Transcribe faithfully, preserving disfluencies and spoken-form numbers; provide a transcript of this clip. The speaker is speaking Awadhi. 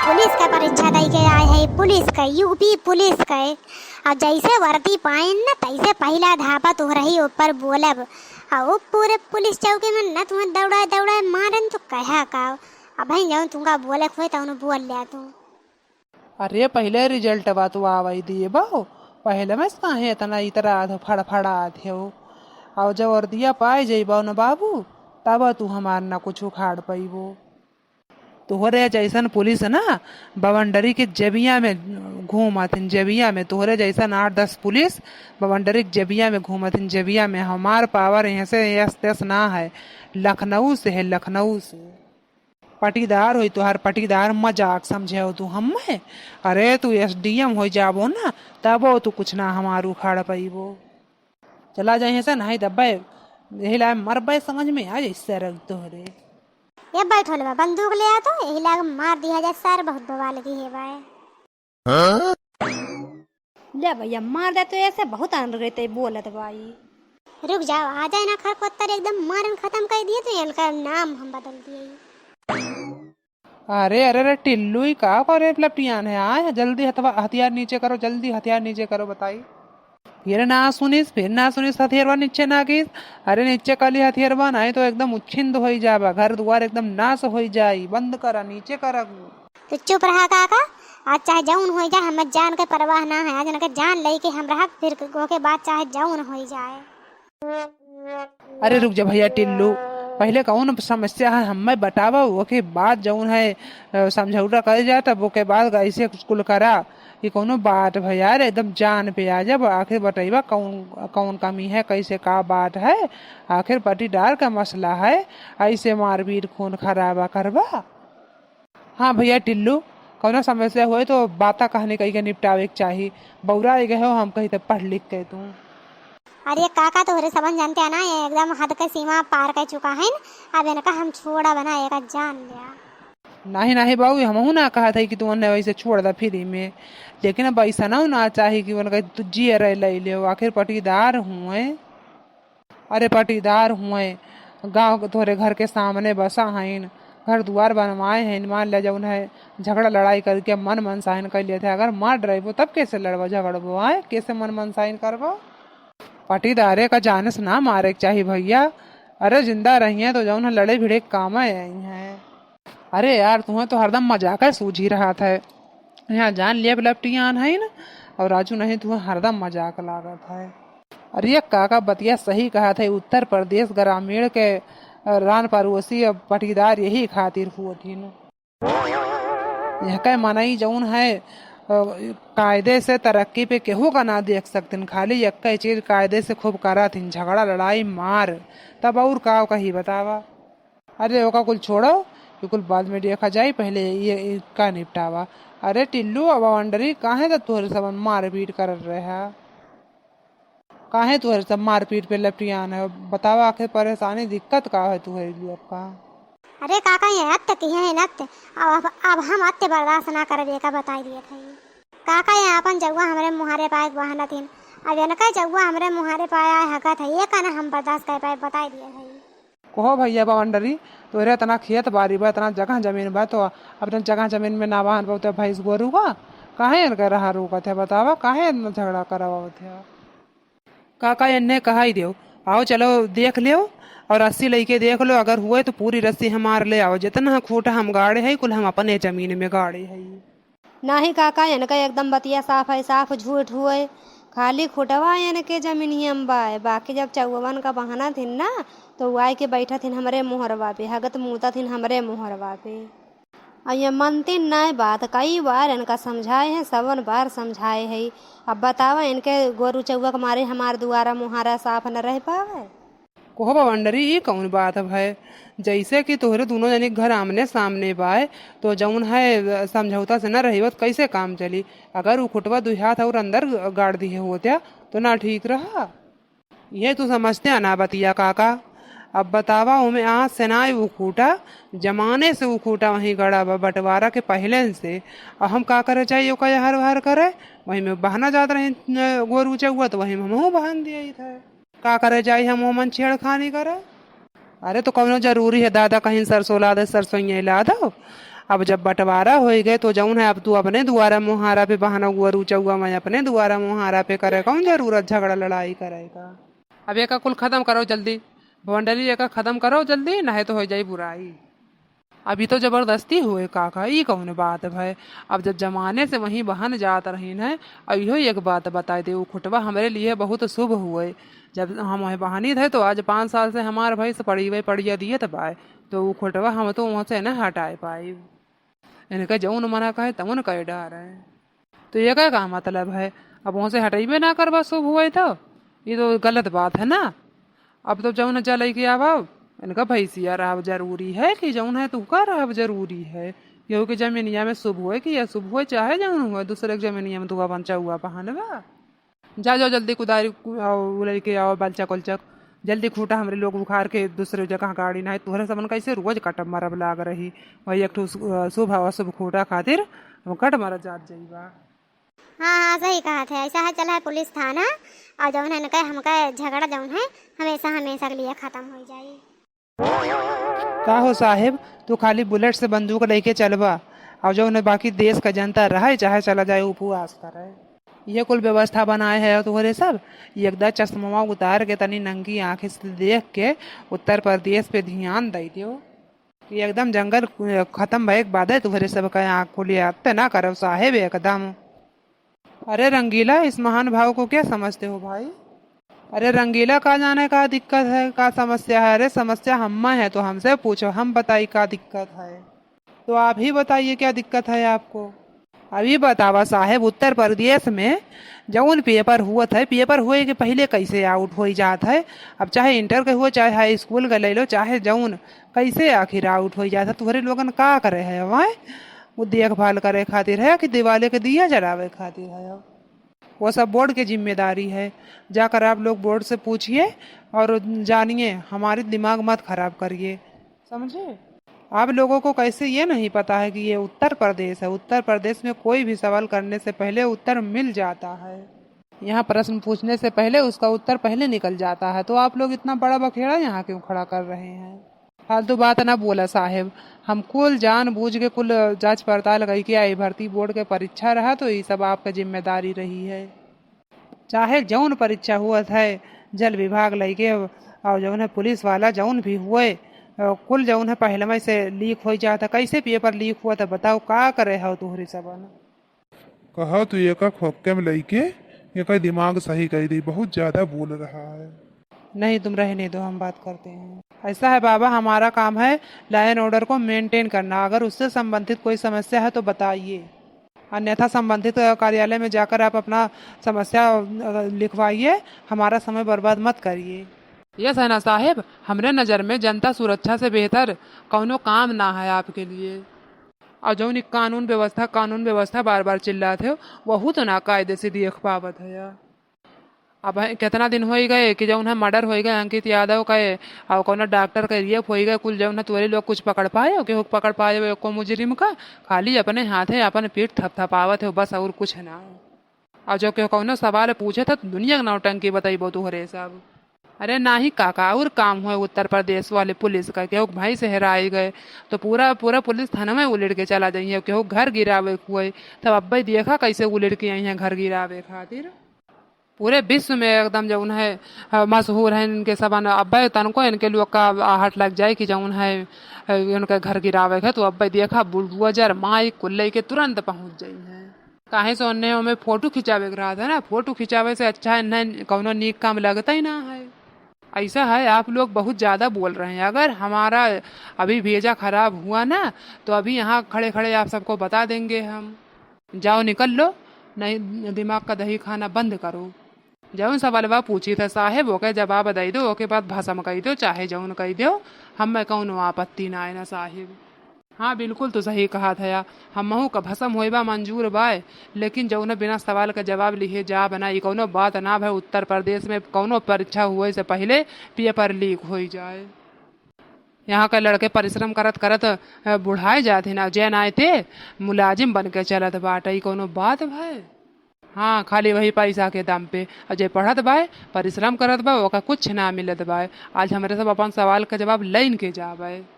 पुलिस का परीक्षा दई के आए है, पुलिस का, यूपी पुलिस का। अब जैसे वर्दी पाइन न, तैसे पहिला धापा तोहरही ऊपर बोलब। आ उ पूरे पुलिस चौकी में न तुम्हें दौड़ाए दौड़ाए मारन तो कहा का। अब भाई जाऊँ तुमका बोले खोए तो उन्हें बोल लिया तू। अरे पहिले रिजल्टवा तो आवै दिए बाऊ, पहिले में काहे इतना इतरात हो, फड़फड़ात हो। और जब वर्दिया पाए जइबो न बाबू, तब तू हमार न कुछ उखाड़ पइबो। तोहरे जैसन पुलिस ना बाउंड्री के जेबिया में घूमत हिन, जेबिया में। तोहरे जैसन आठ दस पुलिस बाउंड्री के जेबिया में घूमत हिन, जेबिया में। हमार पावर यहाँ से यस तस ना है, लखनऊ से है, लखनऊ से। पटीदार होई तोहार पटीदार, मजाक समझे हो तू हमें? अरे तू एसडीएम हो जाबो ना, तबो तू कुछ ना हमार उखाड़ पइबो। चला जाए से नहीं दब्बे, यही लाए मरबे समझ में आ जाए सरग तोहरे। ये बैठल बा, बंदूक ले आ तो, यही लाग मार दिया जाए सर, बहुत बवाल की है बाय। ले भैया, मार दे तो ऐसे बहुत अनगते बोलत बाई। रुक जाओ, आ जाए ना खरखोत्तर, एकदम मारन खत्म कर दिए तो इनका नाम हम बदल दिए। अरे, अरे, अरे, टिल्लू, ई का करे लपटियान है? आए, जल्दी हथवा, हथियार नीचे करो, जल्दी हथियार नीचे करो, बताई। फिर ना सुनिस, फिर ना सुनिस, हथियारवा नीचे ना गिस। अरे, नीचे कली हथियारवा, नहीं तो एकदम उच्छिंद होई जाबा, घर दुआर एकदम नाश होई जाई। बंद करा, नीचे करा। तो चुप रहा काका, आज चाहे जौन होई जाए, हमें जान के परवाह ना है। आज इनके जान लेके हम रहब, फिर ओके बाद चाहे जौन होई जाए। अरे रुक जा भैया टिल्लू, पहिले कौन समस्या है हमें बतावा, ओके बाद जौन है, अ, समझौता करे जाए, तब ओके बाद ऐसे कुल करा। ये कौनो बात भैया, अरे एकदम जान पे आ जाब। आखिर बतैबा कौन, कौन कमी है, कैसे का बात है, आखिर पटीदार का मसला है, ऐसे मारपीट खून खराबा करबा। हाँ भैया टिल्लू, कौनो समस्या होए तो बाता कहने कही के निपटावे के चाही। बौरा गए हो हम कही तो पढ़ लिख के तू। अरे काका, तोहरे सबन जानते हैं ना, ये एकदम हद के सीमा पार कर चुका है। अब इनका हम छोड़ा बना, एक जान लिया। नहीं, नहीं बाबू, हमहू ना कहा था कि तू उन्हें वैसे छोड़ दा फ्री में, लेकिन अब ऐसा ना होना चाही कि उनका तू जिए रह ले ले, आखिर पटीदार हुए। अरे पटीदार हुए, गाँव के तोहरे घर के सामने बसा हइन, घर दुआर बनवाए हइन, मान ले जौन है झगड़ा लड़ाई करके मन मनसाइन कर लेते। अगर मर डरबो तब कैसे लड़बो झगड़बो, आए कैसे मन मनसाइन करबो? पटीदारे का जाने से ना मारे के चाही भैया। अरे जिंदा रहिए तो जौन है लड़े भिड़े के काम आई हैं। अरे यार, तुम्हें तो हरदम मजाक है सूझी रहा था। यहाँ जान लिया लपटियान है ना, और राजू नहीं, तुम्हें हरदम मजाक लागत है। अरे ये काका बतिया सही कहा था, उत्तर प्रदेश ग्रामीण के, अ, रान पड़ोसी अब पटीदार यही खातिर हुए थी न। यह के मनई जौन है, अ, कायदे से तरक्की पे केहू का ना देख सकते, खाली यक्के चीज कायदे से खूब करा थी, झगड़ा लड़ाई मार, तब और का कही बतावा। अरे ओका कुल छोड़ो, ये कुल बाद में देखा जाई, पहले ये, ये का निपटावा। अरे टिल्लू, अब बाउंड्री काहे तो तोहरे सबन मारपीट करत रहे? काहे तोहरे सब मारपीट पे लपटियान है? बतावा आखिर परेशानी दिक्कत का है तोहरे लोग का? अरे काका, ये अत्य की है अत्य, अब, अब हम अत्य बर्दाश्त ना करब, ये का बताई दिए थे। काका, ये अपन जौआ हमरे मुहारे पाए बहाना थीन, अब इनका जौआ हमरे मुहारे पाए आए हकत है, ये का ना हम बर्दाश्त कर पाए, बताई दिए थे। कहो भैया बाउंड्री, तोहरे इतना खेत बारी बा, इतना जगह जमीन बा, तो अपने जगह जमीन में ना बहन पाते भैंस गोरू का, काहे इनका रहा रोकत है बतावा, काहे इतना झगड़ा करवावत है? काका इन्हें कहा ही देव, आओ चलो देख लेव और रस्सी लेके देख लो, अगर हुए तो पूरी रस्सी हमार ले आओ, जितना खूटा हम गाड़े है कुल हम अपने जमीन में गाड़े है। नाही काका, इनका एकदम बतिया साफ है, साफ झूठ हुए। खाली खुटवा इनके जमीनिया में बाय, बाकी जब चौवन का बहाना थिन ना, तो उ आए के बैठा थिन हमरे मोहरवा पे, हगत मूता थिन हमरे मोहरवा पे। और ये मनतिन नाय बात, कई बार इनका समझाए हैं, सवन बार समझाए है। अब बतावा, इनके गोरू चौवा के मारे हमार दुआरा मोहारा साफ न रह पावे। कोहो बावंडरी, ई कौन बात भय? जैसे कि तोहरे दुनो जने के घर आमने सामने बाय, तो जौन है समझौता से न रहिबत, कैसे काम चली? अगर उ खुटवा दुई हाथ और अंदर गाड़ दिहे होत्या, तो ना ठीक रहा। ये तू समझते है ना बतिया काका? अब बतावा, ओमे आज से ना उ खूटा, जमाने से उ खूटा वहीं गड़ा बा, बंटवारा के पहले से। अब हम का करे चाहिए ओका यहर वहर करे? वहीं में बहना जात रहे, न, गोरू चौवा, तो वहीं में हमहूँ बहन दिए थे। का करे जाई हम ओमन छेड़खानी करे? अरे तो कौनो जरूरी है दादा कहीं सरसों ला दे, सरसों ये ला दो। अब जब बंटवारा होइ गए तो जौन है, अब तू अपने दुआरा मोहारा पे बहना गुअरू चौआ, मैं अपने दुआरा मोहारा पे करे, कौन जरूरत झगड़ा लड़ाई करे का? अब एका कुल खतम करो जल्दी, भवंडली एका खतम करो जल्दी, नाहीं तो होइ जाई बुराई। अब ई तो जबरदस्ती हुए काका, ई कौन बात भय? अब जब जमाने से वहीं बहन जात रहीन है, अब इहो एक बात बताए दे, उ खुटवा हमरे लिए बहुत शुभ हुए। जब हम वहीं बहनी थे तो आज पाँच साल से हमार भैंस पड़ीवे पड़िया दिए त बाय, तो उ खुटवा हम तो वहाँ से न हटाए पाई। इनका जौन मना कहे तौन कह डारे। तो एका का मतलब है? अब वहाँ से हटइबे ना करबा शुभ हुए तो? ई तो गलत बात है ना। अब तो जौन जा लइके आवा, इनका भैंसिया रहब जरूरी है कि जौन है तुहका रहब जरूरी है? केहू के जमीनिया में शुभ हुए कि अशुभ हुए, चाहे जौन हुए, दूसरे के जमीनिया में तू अपन चौआ पहनबा? जा, जाओ जल्दी कुदारी कु-, आओ, उ लइके आओ बलचक उलचक, जल्दी खूँटा हमरे लोग उखाड़ के दूसरे जगह गाड़ी, नाहीं तोहरे सबन कैसे रोज कटब मरब लाग रही। वही एक ठो सु-, अ, शुभ अशुभ खूँटा खातिर हम कट मरत जात जइबा। हाँ, हाँ, सही कहत है। ऐसा है, चला है पुलिस थाना, और जौन है इनका, हमका झगड़ा जौन है, हमेशा, हमेशा के लिए खतम होइ जाई। का हो साहेब, तू खाली बुलेट से बंदूक लइके चलबा, और जौन है बाकी देश का जनता रहे, चाहे चला जाए उपवास करे। ये कुल व्यवस्था बनाए है तोहरे सब। ये एकदम चश्मवा उतार के तनी नंगी आँखें से देख के उत्तर प्रदेश पे ध्यान दे दियो। कि एकदम जंगल, अ, खतम भए के बादे तोहरे सब का आँख खुली, अत्ते ना करब साहेब एकदम। अरे रंगीला, इस महान भाव को क्या समझते हो भाई? अरे रंगीला, का जाने का दिक्कत है, का समस्या है? अरे समस्या हम्मा है तो हमसे पूछो, हम बताई का दिक्कत है। तो आप ही बताइए क्या दिक्कत है आपको? अभी बतावा साहेब, उत्तर प्रदेश में जौन पेपर हुअत है, पेपर हुए के पहिले कैसे आउट होइ जात है, अब चाहे इंटर के हुआ, चाहे हाई स्कूल के ले लो, चाहे जौन, कैसे आखिर आउट होइ जात है? तोहरे लोगन का करे है वहाँ? वो देखभाल करे खातिर है कि दिवाले के दिया जलावे खातिर है? वो सब बोर्ड के जिम्मेदारी है। जाकर आप लोग बोर्ड से पूछिए और जानिए, हमारी दिमाग मत खराब करिए, समझे? आप लोगों को कैसे ये नहीं पता है कि ये उत्तर प्रदेश है? उत्तर प्रदेश में कोई भी सवाल करने से पहले उत्तर मिल जाता है। यहाँ प्रश्न पूछने से पहले उसका उत्तर पहले निकल जाता है। तो आप लोग इतना बड़ा बखेड़ा यहाँ क्यों खड़ा कर रहे हैं? फालतू बात ना बोला साहेब, हम कुल जान बूझ के कुल जांच पड़ताल कइके आई। भर्ती बोर्ड के परीक्षा रहा तो ई सब आपका जिम्मेदारी रही है। चाहे जौन परीक्षा हुअत है, जल विभाग लइके और जौन है पुलिस वाला जौन भी हुए, अ, कुल जौन है पहलवे से लीक होइ जात है। कैसे पेपर लीक हुआ था बताओ, का करे हो तोहरे सबन? कहो तू एका खोखे में लइके एका दिमाग सही कर दी, बहुत ज्यादा बोल रहा है। नहीं, तुम रहने दो, हम बात करते हैं। ऐसा है बाबा, हमारा काम है law and order को maintain करना। अगर उससे संबंधित कोई समस्या है तो बताइए, अन्यथा संबंधित कार्यालय में जाकर आप अपना समस्या, अ, लिखवाइए, हमारा समय बर्बाद मत करिए। ये सेना साहेब, हमरे नजर में जनता सुरक्षा से बेहतर कौनो काम ना है आपके लिए। और जौन ई कानून व्यवस्था, कानून व्यवस्था बार बार चिल्लात हो, वहू तो ना कायदे से देख पावत है। अब है, कितना दिन होइ गए कि जौन है मर्डर होइ गए अंकित यादव का, और कौनो डॉक्टर का रेप होइ गए, कुल जौन है तोहरे लोग कुछ पकड़ पाए हो, केहू के पकड़ पाए हो एको मुजरिम का? खाली अपने हाथे अपन पीठ थपथपावत हो बस, और कुछ ना। और जो केहू कौनो सवाल पूछे था तो दुनिया के नौटंकी बतइबो तोहरे सब। अरे नाही काका, और काम हुए उत्तर प्रदेश वाले पुलिस का, केहू भाई से हेराई गए तो पूरा, पूरा पुलिस थाना में उलट के चला जाइए, केहू घर गिरावे के हुए तब अब्बे देखा कैसे उलट के आई हैं घर गिरावे खातिर। पूरे विश्व में एकदम जौन है, अ, मशहूर है इनके सबन। अब्बे तनको इनके लोग का आहट लग जाए कि जौन है, अ, इनके घर गिरावे के, तो अब्बे देखा बुलडोजर माइक कुल लेके तुरंत पहुँच जाई हैं। काहे से उन्हें ओमे फोटो खिंचावे के रहत है ना, फोटो खिंचावे से अच्छा इन्हें कौनो नीक काम लगता ही ना है। ऐसा है, आप लोग बहुत ज़्यादा बोल रहे हैं। अगर हमारा अभी भेजा खराब हुआ ना, तो अभी यहाँ खड़े खड़े आप सबको बता देंगे हम। जाओ निकल लो, नहीं दिमाग का दही खाना बंद करो। जौन सवालवा पूछी था साहेब, ओके जवाब दे दो, ओके बाद भसम कही दो, चाहे जौन कही दो, हमें कौनो आपत्ति ना है ना साहेब। हाँ, बिल्कुल तो सही कहा था, हमहू का भसम होइबा मंजूर बाय, लेकिन जौन बिना सवाल का जवाब लिहे जा बना, ई कौनो बात ना भय। उत्तर प्रदेश में कौनो परीक्षा हुए से पहले पेपर लीक होई जाए। यहाँ के लड़के परिश्रम करत करत, अ, बुढ़ाए जात ही ना, जे नाय ते मुलाजिम बन के चलत बाटे, ई कौनो बात भय? हाँ, खाली वही पैसा के दम पे। और जे पढ़त बाय, परिश्रम करत बा, ओका कुछ ना मिलत बाय। आज हमरे सब अपन सवाल का जवाब लइन के जाबे।